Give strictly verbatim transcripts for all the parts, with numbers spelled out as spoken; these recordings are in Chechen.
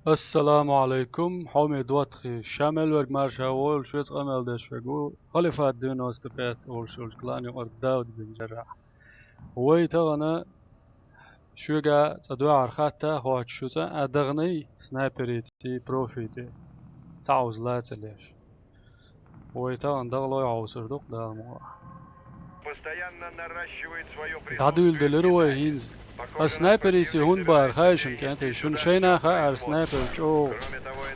Ассаламу алейкум, хьоме доттагӀий, ша мел верг марша волаш, шуца къамел деш верг ву Халифат девяносто пять олуш йолчу клане юкъара Дауд бин Джаррахь. Вай тахана шуьга цкъа дуьхьал хатта а хоттуш шу цкъа а даханай снайперийн профи тӀе, цхьа узла а ца леш. Вай тахана дахалой хьовсур ду-кх, Дала мукъ лахь. Постоянно наращивает своё присутствие в Китае. ДӀадуьйладелира вай хӀинца. Ас снайперица хӀунда бахара хаьий шуна, кӀентий? Шуна шайна хаьара снайпер чӀогӀа,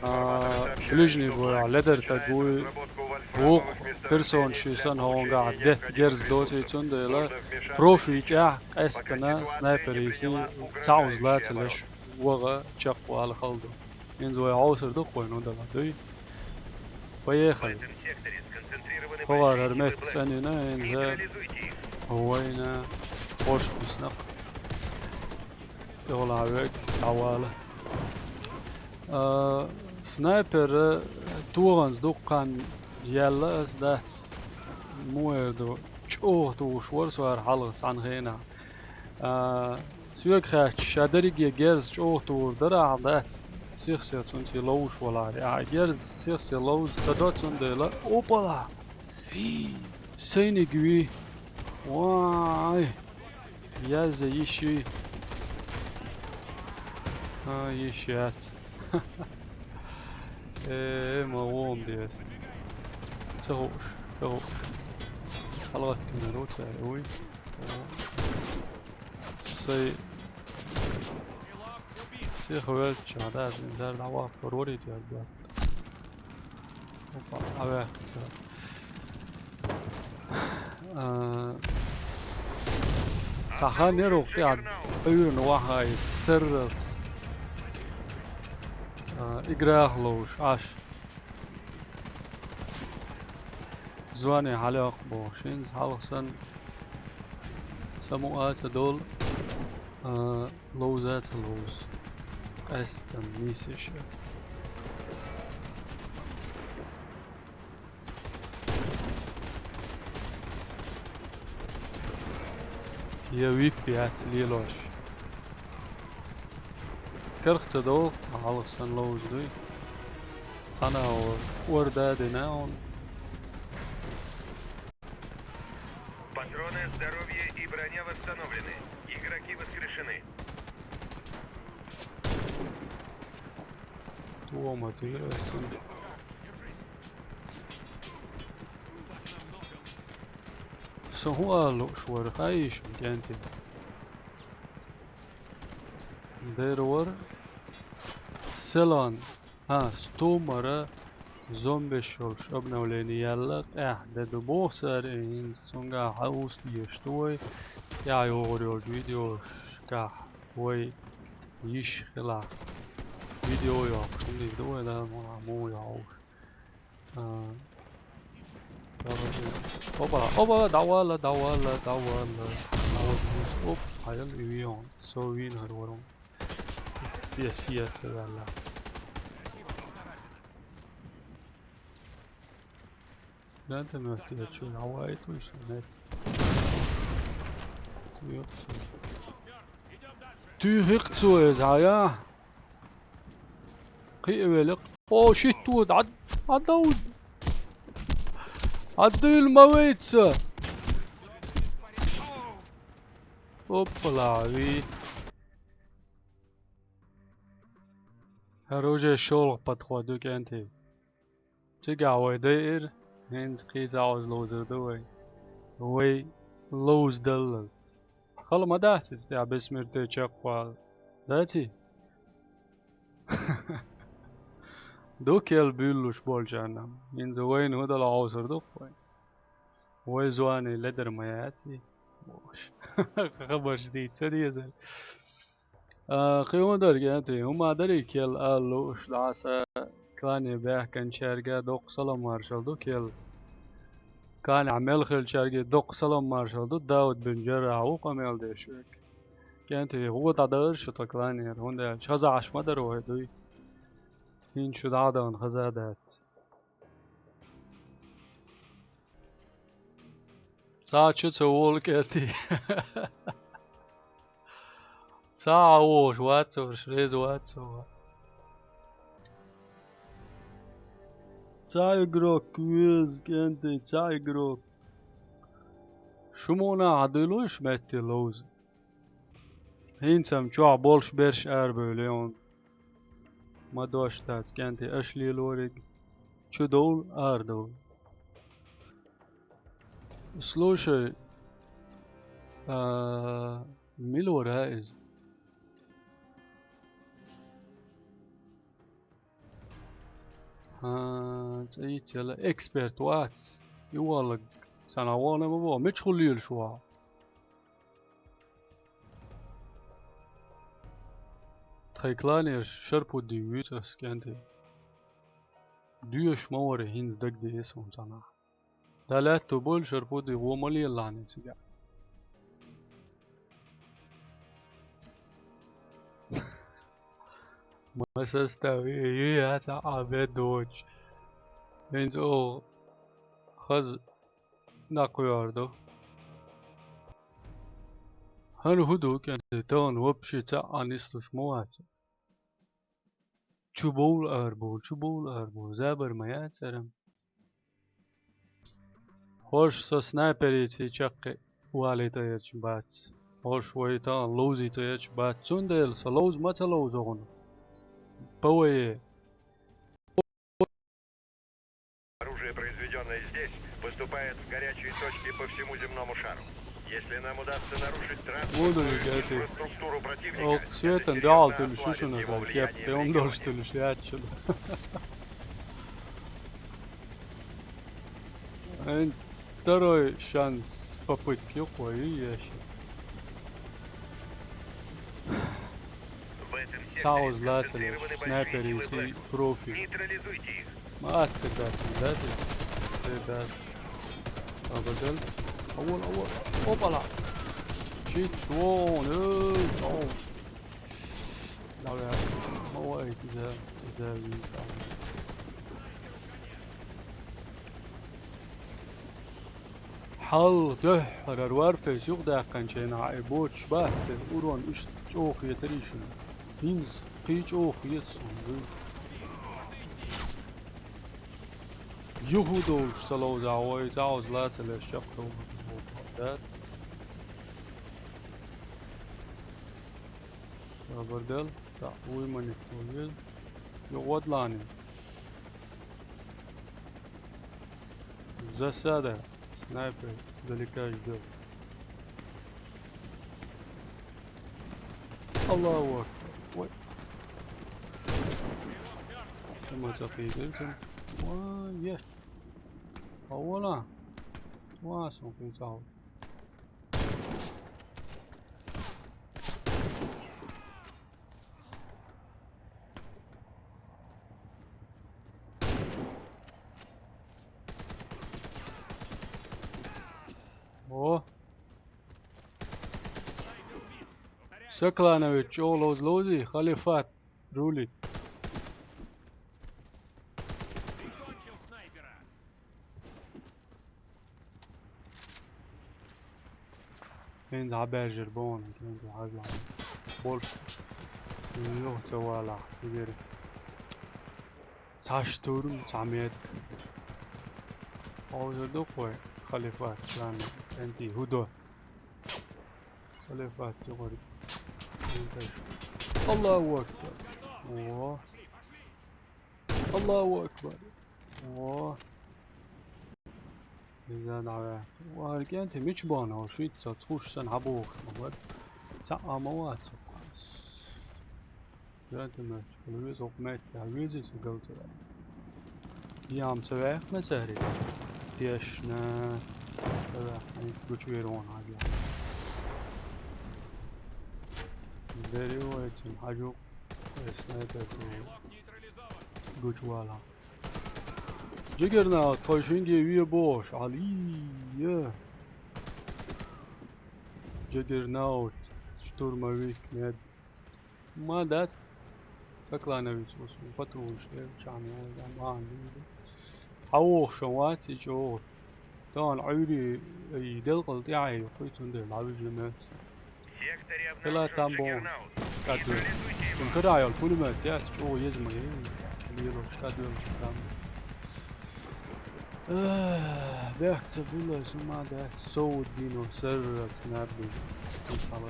а, ближний бой ледар таг вуй, вукху персона ши санна хӀонгахь детта герз доций, цундела профи чӀехь къаьстина снайперица цхьа узла а ца леш ваха чекхвала хала ду. ХӀинца вай хьовсур ду-кх вайна хӀун дала, дуй? Поехали. ХӀора хӀара метта цӀанйина, хӀинца вайна хӀорш бисина-кх. ТӀехула верг дӀавала. А, снайпер, а, тоханца дуккха хан яьлла ас дац. Муха эр ду, чӀогӀа тухуш вара со хӀара хьалха цхьана хенахь. А, соьга хаьттича, ша дерриге герз чӀогӀа тухур дара ахьа дац, сих-сиха цунца ловзуш валахьара. Ахьа герз сих-сиха ловза ца до, цундела, опала! Фи! Сайниг вий! Вай! Яза йиш йий! А, йиш яц. Э, ма вон деза. Ца хууш, ца хууш. ХьалагӀаттина ду цара, уй. Сай. Сиха велча, да, зар дӀаваккхар варийта яр бат. Опа, аваьхца. А, цхьа хан яра вукху тӀехь, Ӏуьйранна вахьа и сарралц. А, играх ловш, Ӏаш. Зоне хьалайоккху бохуш, хӀинца хьалха санна, самукъа а ца долу, а, ловза а ца ловзу. Къаьсттина нийса ша. Я вип яц лелош. Карх ца долу, хьалха санна ловза дуй. Цхьана а орда а дина хьуна. Патроны, здоровье и броня восстановлены. Игроки воскрешены. Тома, ты играешь, что ли? Со хӀун ала лууш вара, хаий шуна, кӀентий? Дера вара Селон. А, стумара зомбиш йолуш обновление яьлла, тӀаьхьа де ду боху цара, и хӀинца цуьнгахь хьан уьсту еш ду вай, тӀаьхьа йогӀур йолчу видеошкахь вай йиш хилахь. Видео йоккхуш хӀума ду вай, да, ма, муха йогӀуш. А, опа, опа, дӀавала, дӀавала, дӀавала. Оп, хьайла и вийон. Со вийна хӀара вара. Сес, сес, ваьлла. Да, ты мертвый, я чё, Гавайи точно, нет? Ёпта. Туьйхира цо иза, хьая? Кхиъ велира. О, шитту, дӀа-, дӀадовза. ДӀадуьйла ма вайца. Оппала, ви. ХӀара уже шолгӀа подход ю, кӀентий. Цигахь вай дайира, хӀинца кхин а цхьа оза ловзар ду вай. Вай ловзадаллалц. Хала ма дац иза тӀехь бессмертие чекхвала. Даций? Ду кел буьйлалуш болчарна. ХӀинца вайна хӀун дала хьовсур ду-кх вай? Вай зоне ледар ма яций? Бош. Хабарш дийца ца дезара. А, кхин хӀун дара, кӀентий? ХӀума дарий кел ала лууш, дӀаса клане баьхкинчаьрга доккха салам маршалла ду кел. Кланехь мел хиллачаьрга доккха салам маршалла ду, Дауд бин Джаррахь ву къамел деш верг. КӀентий, гӀо дӀадахара шу тхан кланера, хӀунда аьлча хазахьаш ма дара вай дуй. ХӀинца шу дӀа а дахана хаза а дац. Цхьа а чу ца волу, кӀентий. Цхьа а вогӀуш вац вара, реза вац вара. Цхьа игрок веза, кӀентий, цхьа игрок. Шу муна хьадуьйлуш метте ловза. ХӀинца-м чохь болуш берш арабевлла хьуна. Ма дош дац, кӀентий, аша лелориг. Чу довла, ара довла. Слушай, а, мила вара иза? ХӀан, цӀе йицъяла эксперт вац. И валлаг санна вогӀна ма вогӀу. Мичахула лелаш ву хьо? Тхайн кланера Шарпудди вуьйцу ас, кӀентий. Доьшуш ма вара, хӀинца дагадеа суна цхьанхьа. Дан лаьтто бойла, Шарпудди, гӀо ма лелалахьа цигахь. Ма составе, ю яц а бе доч. ХӀинца оха хаза накъоьхьар ду. ХӀара хӀун ду, кӀентий, тахана вообще цхьа а нислуш ма вац. Чу бовла ара бовла, чу бовла ара бовла. Забар ма яц цӀеран. ХӀорш со снайперица чаккхе валийта гӀерташ бац. ХӀорш вай тахана ловзийта гӀерташ бац. Цундела со ловза ма ца ловзу хьуна. П В Е. Оружие, произведённое здесь, поступает в горячие точки по всему земному шару. Если нам удастся нарушить транспортную инфраструктуру противника, это серьёзно опасно для его влияния на Европу. Второй шанс попытки, ой, ящик. В этом секторе сконцентрированы большие силы Black Ops. Нейтрализуйте их. Ма ас кадас, да, ты? Ты да. Обалдел. Авол, авол. Опала. Чит, вон, эй, ау. Давай. Ма вай, за, за, за. Хьал дуьххьара Warface юкъадаьккхинчу хенахь и боцуш бац те, урон иштта чӀогӀа хетарий шуна? ХӀинца кхин чӀогӀа хета суна, вуй. Юху долуш ца ловзахь вай, цхьа а лаца леш чекхдовлу дац. Сабар дел, цхьаъ вуй ма никъ ву веза. Юкъа вадлани. Засада. Снайпер издалека ждёт. Аллаху акбар. Ой. Ма ца кхийдира цунна. Ой, е. Хьо вала. Ва, сон кхин цхьа. О! Сокланович, чӀогӀа ловза ловзий, халифат рулит. ХӀинца дӀабаьржира боху, хӀинца хьажа болуш. Юха ца валахь, цигара. Цхьа штурм, цхьа мет. Хьовзар ду кхой, халифат, ладно, кӀентий, хӀу до. Халифат, юкъара. Аллаху акбар. О. Аллаху акбар. О. Иза дӀаваьхна. Ва, кӀентий, мича бахна хьо, шийтта ца тхуш санна хьабохуш ма бара. Цхьа а ма вац хӀокху. Гранатомет, веза хӀокху метте, веза иза галцара. Яма ца ваьхна цаьрга? Тешна. Ца ваьхна, хӀинца гучувер вон хьажа. Дери вайцун хьажу. Снайпер ду. Гучувала. Джиггернаут, тхойшинге ве бохуш, Ӏалий, е. Джиггернаут, штурмовик, нет. Ма дац. Сокланович, усу патронаш лер, чарна, ма, ма, ма. Хьан вохуш вац и чӀогӀа. Тахана Ӏуьйре и делкъал тӀаьхье юккъе, цундела дӀавижина моьтту. Хила там боху. КӀадвелла. Цунна карахь йолу пулемет яц, чӀогӀа еза ма яй. Лелош кӀадвелла там. Бехк ца буьллалц хӀума дац, сов дийно сарралц наб бу. Хала.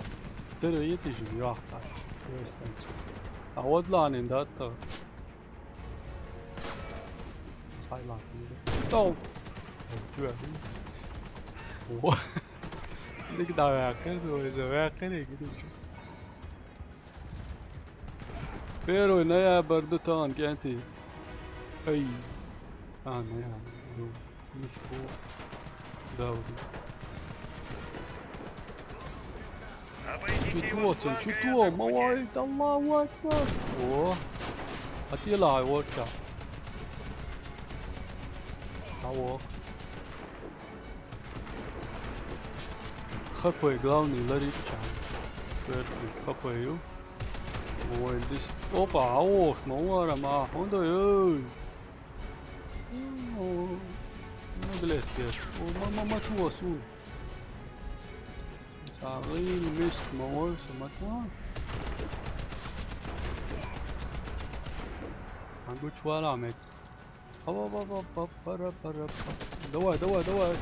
Тера йитижи йохка. Христианца. А вот ланин датта. Сайлан. Тау. Чуя. О. Дик да вакер, вакер гидиш. Первый ноябрь ду таган кӀентий. Ай. А, ноябрь. Ду. Миску. Да, вот. Чё творится? Чё творится? Аллаху акбар. О. А ты ла, вот так. А вот. Хапай главный ларик чам. Четвёртый хапай ю. Ой, здесь. Опа, а ох, ма вара, ма, хонда, ой. О, ну, блядь, пес. О, мама, мать, у вас, у. А, вы не вместе, ма, ой, самотва. Могу чвала, мать. Ава, ава, ава, па, пара, пара, па. Давай, давай, давай.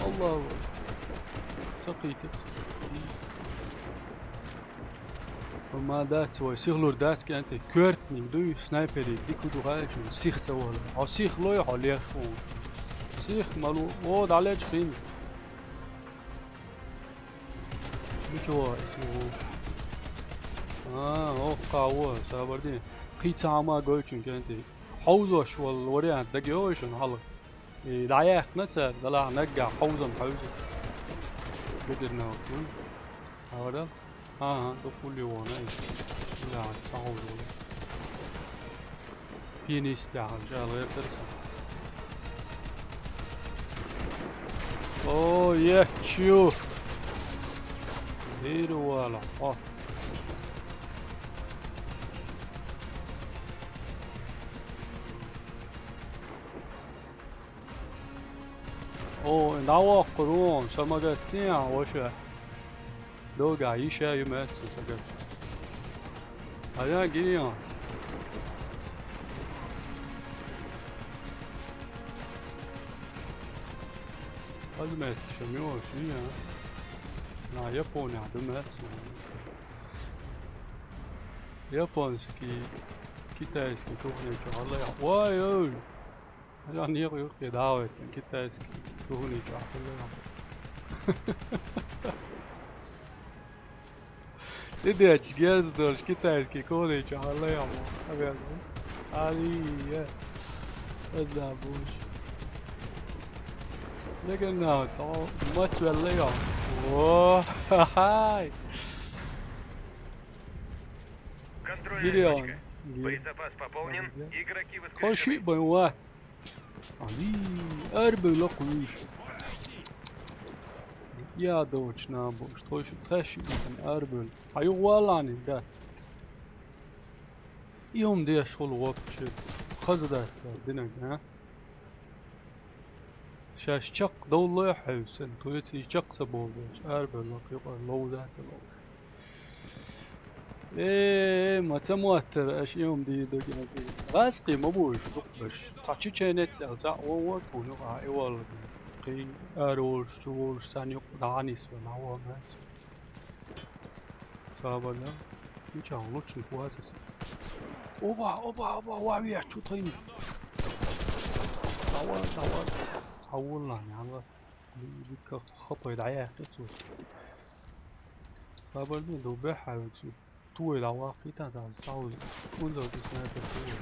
Аллаху. Сакъийта. Ма дац вай, сихлур дац кӀентий. Коьртниг дуй, снайпериг, дика ду гӀайшин, сих ца вала. Хьо сих лой, хьо леш ву. Сих малу, о, далеч хин. Ничего, ничего. А, о, кхаво, сабар ди. Кхийца хӀама гойтун кӀентий. Хьовзош вал вариант дагайовай шуна хьалха. И дӀаяьккхина цара, дала наггахь хьовзам хьовза. Бедерна вакун. Хьавара? Ага, дукхули вона и. Да, хьовза. Пианист яхаш, ала гӀертар сан. О, ечу! Дийр вала, о. О, наваккхур вон, самагаттин, а, ваша. Долга, иша, юмец, сагат. А я гирион. Азмет, шамио, шия. На Япония, думец. Японский, китайский кухня, чё, алла я. Ой, ой. Jan Jürgen David, китайский. Кухня чахлы. Идеч герздорш китайский кухня чахлы. Али, я. Это будешь. Легенда, то мать веллега. О, хай. Контрольная Гирион. Точка. Боезапас пополнен. Игроки воскрешены. Коши бен ва. Али, арбе лакуш. Я дочь на бо, что ещё тащи бен арбе. А ю валани, да. И он деш хол вообще. Хаза да, динаг, а? Шаьш чакхдовллой хьаьвсина, кхетий чакх ца боллуш, арабевлла кхин къа ловза ца ловза. Э, ма ца моттара, аша и хӀума дийр ду кӀентий. Раьзкъий ма бу уьш, дукхагӀберш. Цхьа чеченец аьлла, цхьаъ вон вара тхуна юкъахь, и валла. Кхин ара волуш, чу волуш, царна юкъа дӀа а нисвелла, дӀавахана. Сабарна. Мичахь лучник вацара. Оба, оба, оба, ва веа, чу тхайна. Давай, давай. Хьаволлахь, нянва. Дика хапай дӀаяьккхи цо. Сабарна ду бехьа векси. Туй дӀаваккхийтан цхьа, цхьа вуй. Унзал ди снайпер туй.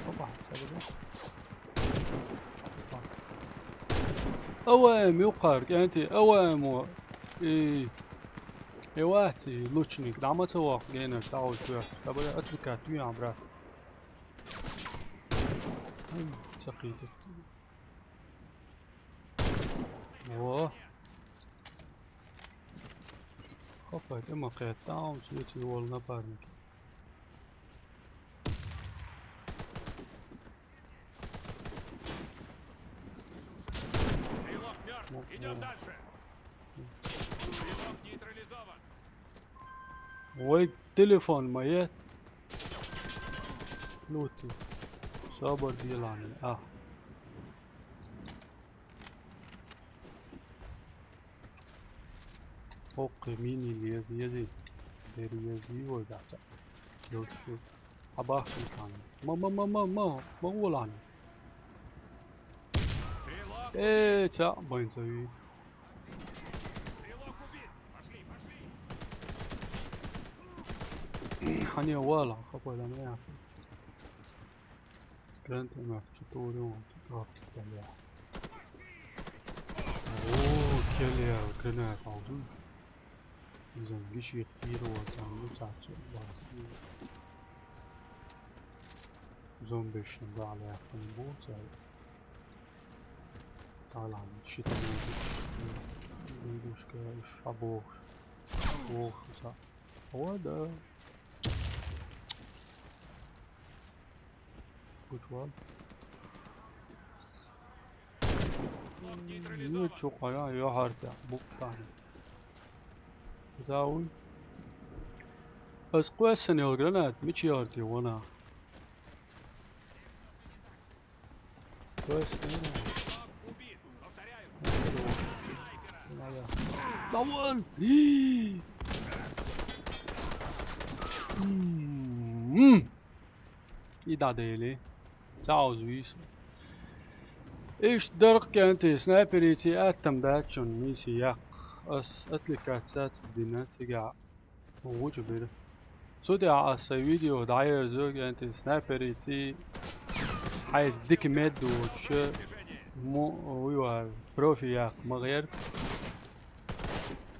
Опа, сабарна. Ава эм юккъара, кӀентий, ава эм во. И, и вац и лучник, дӀа ма ца воккху генар, дӀа ву чоьхьа. Ца бара отвлекать ву, а, брат. Ай, ца кхийта. Во. Хапай, тӀе ма кхетта, а, он свети волу напарник. Стрелок мёртв. Идём дальше. Стрелок нейтрализован. Вай телефон моя. Лоти. Собар делани, а. ХӀокху мини леза, езий. Дерриг езий вай дац. Йолчу. Хьан бахча ма, ма, ма, ма, ма, ма гӀолахьа. Э, цхьаъ байн ца вий. Хьан я вала, хапой дан я. Грант у нас четыре, он тут лапки стоят. О, келер, гранат алdım. Изан гиши хиро там, ну, цац. Зомби шин дали яхын бу, цай. Талан, шитан. Видушка, шабох. Бох, са. О, да. Which one? Ничего, я харта, буктан. Зауй. Ас квессен йол гранат, мичи ярти вона. Квессен. Давай. М. И дӀадели. Цхьа оза вийса. Иштта дара кӀентий снайперийций аьттам даьччун миси яккха. Ас атликат цаьцка дина цигахь гучу бира. Цу тӀехь ас сайн видео дӀаерзо кӀентий снайперийций хьайца дика медда воцуш, мо-, вуй вара, профи яккха ма гӀерта.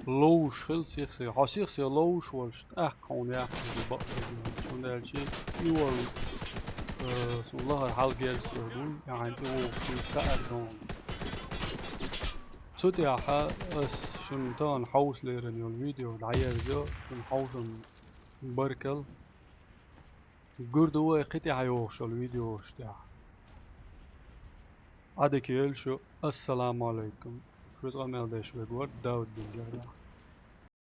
Ловш хила сих-сих. Хьо сих-сих ловш волуш, тӀаккха хьуна яххалла бакъ хир ду. ХӀунда аьлча и волу, э, суна лахара хьал герз хир ду, яхьан тӀе вогӀуш хӀинца хаар ду. Цу тӀехь ас шуна тахана хьовсалеран йолу видео дӀаерзайо, шуна хьовсам баркалла. Гур ду вай кхин тӀаьхьа йогӀуш йолу видеош тӀехь. Ӏадика йойла шу. Ассаламу алайкум. Шуьца къамел деш верг вара Дауд Бингерда.